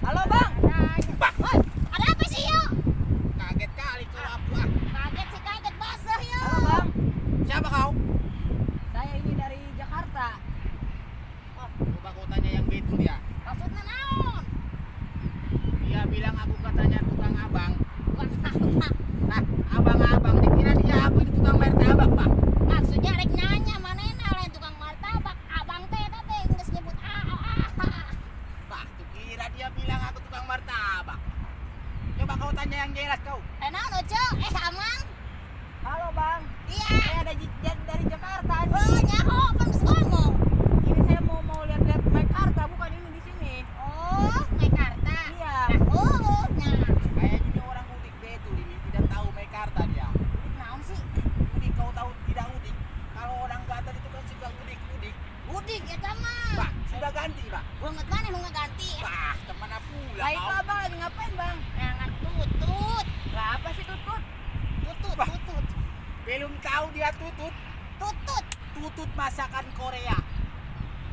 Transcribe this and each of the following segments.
Halo, Bang. Bah. Oi, ada apa sih yo? Kaget kali kau aku ah. Kaget sih, kaget basah yo. Halo, Bang. Siapa kau? Saya ini dari Jakarta. Oh, coba kau tanya yang betul ya. Maksudnya naon? Dia bilang aku katanya tukang abang. Bukan abang. Nah, abang-abang dikira dia aku ini tukang martabak, Pak. Maksudnya rek nanya manehna lain tukang martabak. Abang teh eta teh geus nyebut a a a. Bah, tuh kira dia bilang aku tukang martabak. Coba kau tanya yang jelas kau. Eh naon Oce? Eh Amang? Halo, Bang. Iya. Saya ada dari Jakarta nih. Oh, nyaho kan geus ngomong. Ini saya mau mau lihat-lihat Mekarta, bukan ini di sini. Oh, Mekarta. Iya. Nah, oh, nya. Kayaknya ini orang udik betul ini, tidak tahu Mekarta dia. Udik naon sih? Udik kau tahu tidak udik? Kalau orang Gatot itu kan suka udik-udik. Udik eta mah. Pak, sudah ganti, Pak. Banget mana nu ngaganti? Bah, kemana pula Lah itu kau? abang lagi ngapain, Bang? Jangan tutut. Lah apa sih tutut? Tutut, Bah. tutut. Belum tahu dia tutut. Tutut. Tutut masakan Korea.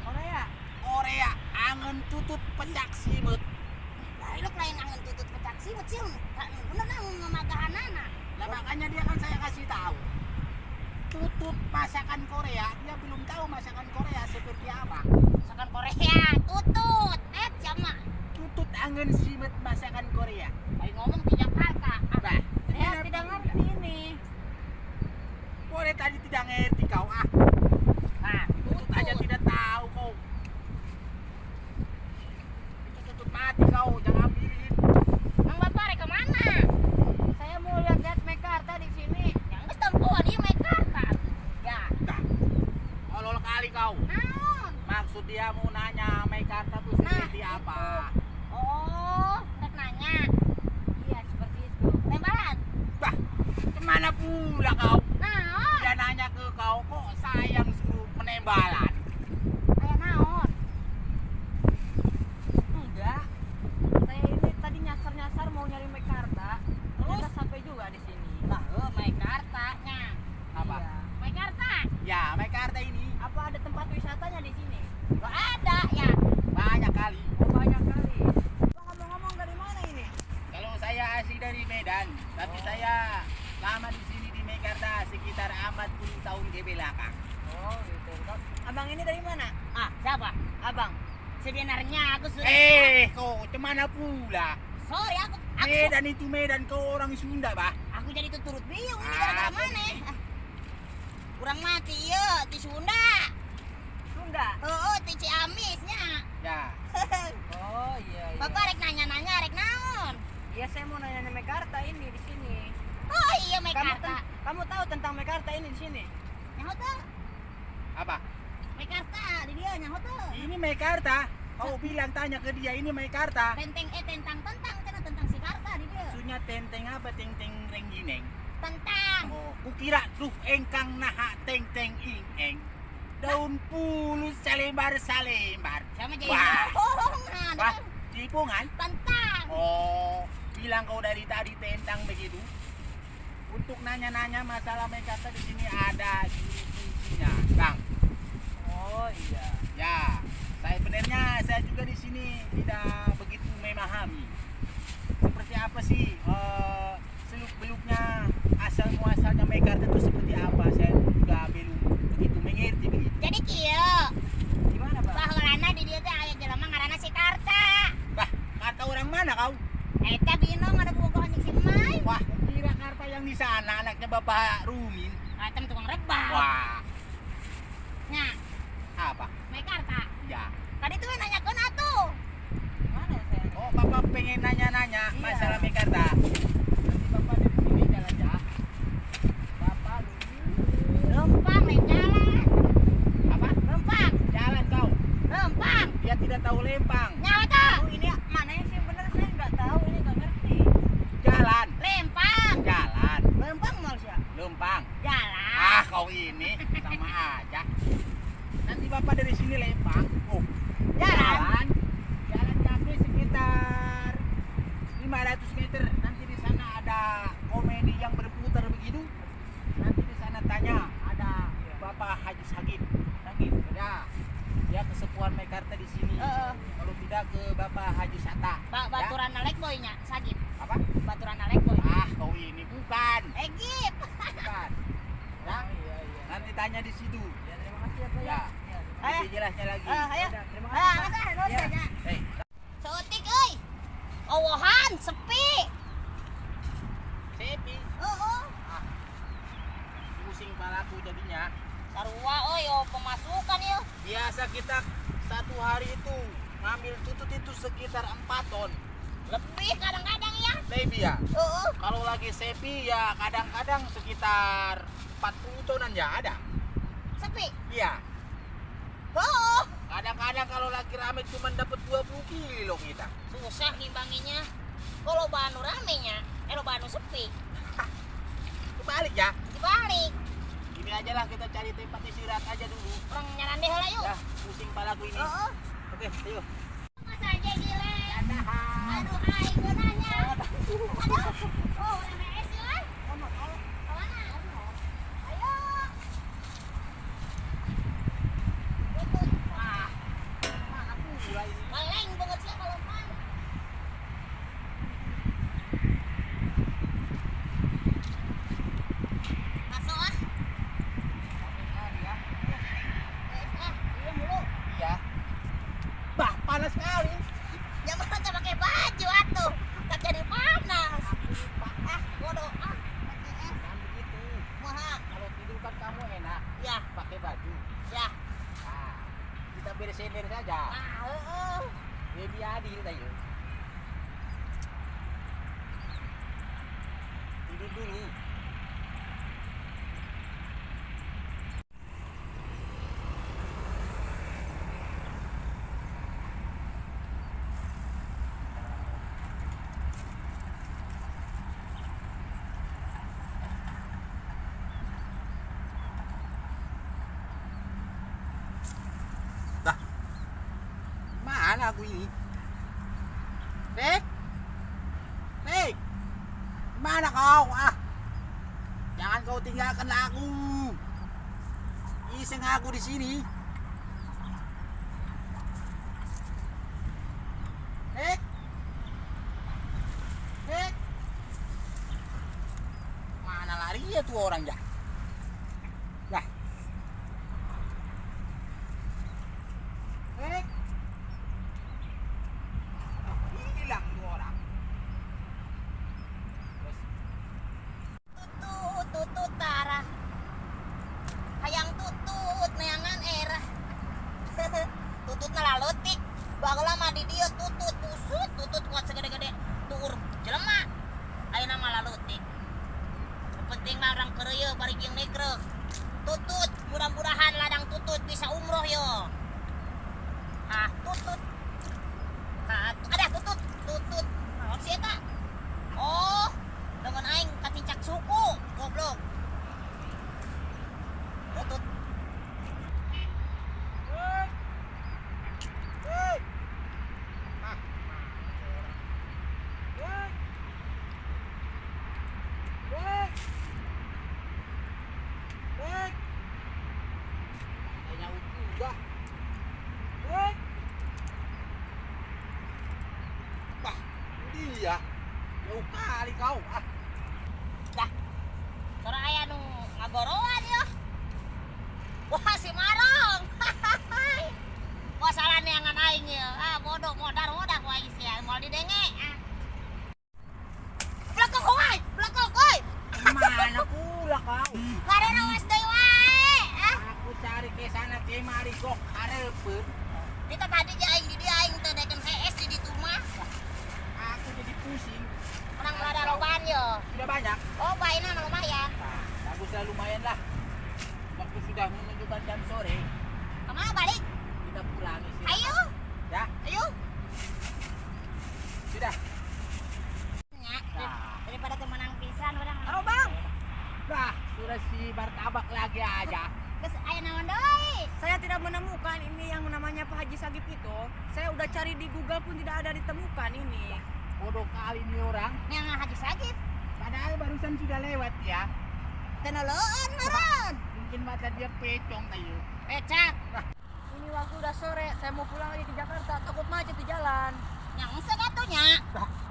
Korea. Korea, angen tutut pecak simut. Lah lu lain angen tutut pecak simut sih. Bener nah mamagahanana. Lah makanya dia kan saya kasih tahu. Tutut masakan Korea, dia belum tahu masakan Korea seperti apa. Masakan Korea, tutut. Eh sama. Tutut angen simut masakan Korea. Lagi ngomong di Jakarta. Ah, Bah, Saya tidak ngerti ini. Boleh tadi tidak ngerti kau ah. Nah, Tutut aja tidak tahu kau. Itu tutut mati kau, jangan ambilin. Mang Bapak rek kemana? Saya mau lihat-lihat Mekarta di sini. Yang geus tempoan ieu Mekarta. Ya. Dah. Tolol kali kau. Naon? Maksud dia mau nanya Mekarta tuh Nah, seperti apa? Oh, rek nanya. Iya, seperti itu. Tembalan. Bah, kemana pula kau? Naon? Dia nanya ke kau kok saya yang suruh penembalan. Aya naon? Enggak. Saya ini tadi nyasar-nyasar mau nyari Mekarta. Ternyata sampai juga di sini. Lah, heuh Mekarta nya. Apa? Iya. Mekarta. Ya, Mekarta ini Apa ada tempat wisatanya di sini? Gak ada ya. banyak kali. Oh, banyak kali. Bang, ngomong-ngomong dari mana ini? Kalau saya asli dari Medan, tapi saya lama di sini di Mekarta sekitar 40 tahun ke belakang. Oh, gitu. Abang ini dari mana? Ah, siapa? Abang. Sebenarnya aku sudah Eh, kau kemana pula? Sorry, aku Medan itu Medan, kau orang Sunda, bah. aku jadi tuturut biung ini Ah, gara-gara mana? Ah. Kurang mati ieu di Sunda. Sunda. Heeh, ti Ciamis nya. Ya, Oh, iya iya. Bapak rek nanya-nanya rek naon? Iya, saya mau nanya Mekarta ini di sini. Oh iya Kamu Mekarta. kamu tahu tentang Mekarta ini di sini? Nyaho teu? apa? Mekarta di dia nyaho teu. Ini Mekarta. Kau bilang tanya ke dia ini Mekarta. Tenteng eh tentang tentang cenah tentang si Karta di dia. Maksudnya tenteng apa? Tenteng renggineng. Tentang. Oh, kukira tuh engkang naha teng teng ing eng. Daun pulus salembar salembar. Sama jadi Wah. bohongan. Wah, tipungan. Tentang. Oh, bilang kau dari tadi tentang begitu. Untuk nanya-nanya masalah Mekarta di sini ada juru kuncinya, Bang. Oh, iya. Ya, saya benarnya saya juga di sini tidak begitu memahami seperti apa sih seluk beluknya asal muasalnya Mekarta itu seperti apa. Saya juga belum begitu mengerti begitu. Jadi kieu, Gimana, Bang? baheulana di dieu teh aya jelema ngaranna si Karta. Bah, kata orang mana kau? Eta binong ada bogohan jeung si Mai. Wah, kira Karta yang di sana anaknya Bapak Rumin. Eta mah tukang rebah. Wah, Nya, apa? Mekarta. Ya. Tadi tuh nanyakeun atuh. Mana ya saya? Oh, Bapak pengen nanya-nanya Iya. masalah Mekarta. Nanti Bapak dari sini jalan ya. Bapak dulu. Lempang lain jalan. Apa? Lempang, Jalan kau. lempang. Dia tidak tahu lempang. Nyawa tuh. Oh, ini mana yang sih yang benar saya nggak tahu ini nggak ngerti. Jalan. Lempang. Jalan. Lempang mal sih. Lempang. Jalan. Ah, kau ini sama aja. Nanti Bapak dari sini lempang. Oh, Jalan. jalan. Jalan kaki sekitar 500 meter. Nanti di sana Haji Sata. Baturan Alek Boy nya, Sagip. Apa? Baturan Alek Boy. Ah, kau ini bukan. Eh, Gip. Bukan. Ya. Iya, iya. Nanti tanya di situ. Ya, terima kasih ya, Pak. Ya. Ya. Lebih jelasnya lagi. Ah, ayo. Udah, terima Ah, kasih. Pak. geus ah, nuhun Ya. nya. Hei, Saeutik euy. Owohan sepi. Sepi. Heeh. Pusing palaku jadinya. Sarua euy, oh pemasukan ieu. Biasa kita satu hari itu ngambil tutut itu sekitar 4 ton. Lebih kadang-kadang ya. Lebih ya. Heeh. Kalau lagi sepi ya kadang-kadang sekitar 40 tonan ya ada. Sepi. Iya. Heeh. Kadang-kadang kalau lagi rame cuma dapat 20 kilo kita. Susah ngimbanginya. Kalau banu rame nya, eh lo banu sepi. Kebalik ya. Dibalik. Gini aja lah, kita cari tempat istirahat aja dulu. Urang nyarande heula yuk. Ya, pusing palaku ini. Heeh. Oke, ayo. Mas aja gile. Aduh aing geunahnya. Aduh. Oh, urang beres yeuh. Ah. Kemana? Ayo. Tutut. Wah, aku mulai ini. Maleng banget sih kalau pan. Masuk ah. Ya. Eh, ah, iya mulu. Iya. Bah, panas sekali. Ya mah teu pakai baju atuh. Tak jadi panas. Ah, bodoh ah. Pakai es. Kan begitu. Kumaha? Kalau tidur kan kamu enak, Ya, pakai baju. ya. Nah, kita bersender saja. Ah, heeh. Lebih adil tayo. Tidur dulu. Dah. Mana aku ini? Nek? Nek? Mana kau? Ah. Jangan kau tinggalkan aku. Iseng aku di sini. Nek? Nek? Mana larinya tuh orang ya? Lah. Nek? Hilang tuh orang. Terus. Tutut, tutut tara. Hayang tutut neangan era. Tutut laleutik. Baheula mah di dieu tutut busut, tutut kuat segede-gede tuur jelema. Ayeuna mah laleutik. Nu penting mah urang keureuyeuk bari jeung negrek. Tutut, mudah-mudahan ladang tutut bisa umroh yo. Ah, tutut. Ah, ada tutut, tutut. Naon sih eta? Oh, dengan aing katincak suku, goblok. Tutut. Hei! Hei! Ah, Hei! Hei! Hei! Kayaknya juga. Hei! Wah, dia jauh kali kau. Ah, Dah. Sora aya nu ngagoroan ya. Wah, si Marong. Wah, salah neangan aing ya. Ah, bodoh modar-modar ku aing sia. Moal didenge. Ah. Belakang wae, belakang euy. mana pula kau? Ngarerewas deui wae. Ah, Aku cari ke sana kemari kok hareupeun. Kita tadi ge aing di dieu aing teh daekeun HS di ditu mah. Aku jadi pusing. Menang rada lobaan yo. Sudah banyak. Oh, baina mah lumayan. Nah, baguslah lumayan lah. Waktu sudah menunjukkan jam sore, Kemana balik? kita pulang istirahat. Ayo, Ya, ayo. sudah. Ya, Nah. daripada teu menang pisan urang. Halo, Bang. Bah, sudah si martabak lagi aja. Geus aya naon deui? Saya tidak menemukan ini yang namanya Pak Haji Sagip itu. Saya udah cari di Google pun tidak ada ditemukan ini. Bodoh kali ini orang. Neangan Haji Sagip. Padahal barusan sudah lewat ya. Teu noloan meureun. Mungkin mata dia pecong tayo. Pecak. Ini waktu udah sore, saya mau pulang lagi ke Jakarta. Takut macet di jalan. Yang atuh nya.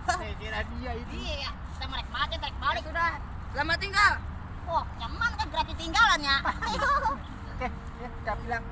Saya kira dia itu. Iya, kita merek mati tarik balik. Sudah, selamat tinggal. Wah, nyaman kan gratis tinggalan ya. Oke, ya, kita bilang.